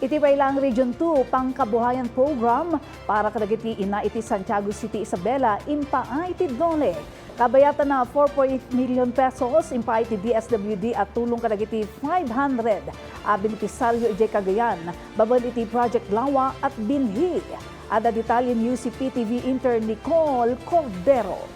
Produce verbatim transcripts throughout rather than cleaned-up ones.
Iti pay laeng Region two Pangkabuhayan Program para kadagiti inna iti Santiago City, Isabela, impaay ti DOLE. Kabayatan a four point eight million pesos impaay ti D S W D a tulong kadagiti five hundred a benepisyaryo idiay Cagayan babaen iti Project Lawa at Binhi. Adda detalye ni U C P T V intern Nicole Cordero.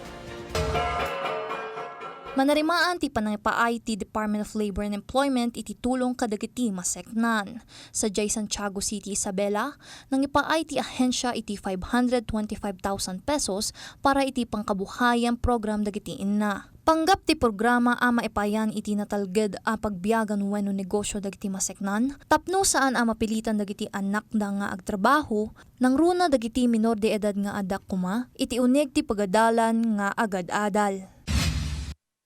Manarimaan ti panangipaay ti Department of Labor and Employment iti tulong kadagiti maseknan. Sadiay Santiago City, Isabela, nangipaay ti ahensya iti five hundred twenty-five thousand pesos para iti pangkabuhayan program dagiti inna. Panggap ti programa a maipayan iti natalged a pagbiagan wenno negosyo dagiti maseknan tapno saan a mapilitan dagiti annakda nga agtrabaho, nangruna dagiti minor de edad nga adda koma iti uneg ti pagadalan nga agad-adal.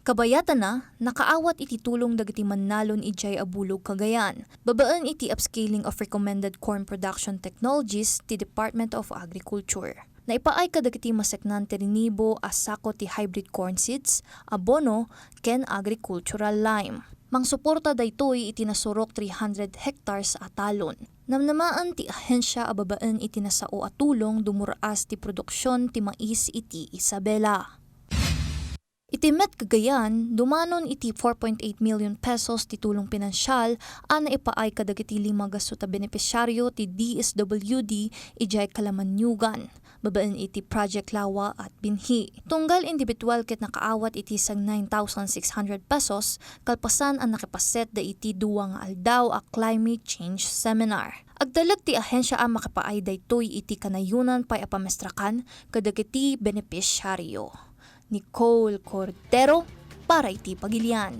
Kabayatana, nakaawat iti tulong dagiti mannalon idiay Abulog, Cagayan, babaen iti upscaling of recommended corn production technologies ti Department of Agriculture. Naipaay kadagiti maseknan ti rinibo a sako ti hybrid corn seeds, abono, ken agricultural lime. Mangsuporta daytoy iti nasurok three hundred hectares a talon. Namnamaen ti ahensya a babaen iti nasao a tulong dumur-as ti produksion ti mais iti Isabela. Iti met Cagayan, dumanon iti four point eight million pesos ti tulong pinansial a naipaay kadagiti lima gasto a benepisyaryo ti D S W D idiay Calamaniugan, babaen iti Project Lawa at Binhi. Tunggal individual ket nakaawat iti sangna nine thousand six hundred pesos, kalpasan a nakipaset da iti dua nga aldaw a climate change seminar. Agtalek ti ahensya a makipaay daytoy iti kanayonan pay a pamesrakan kadagiti benepisyaryo. Nicole Cordero para iti Pagilian.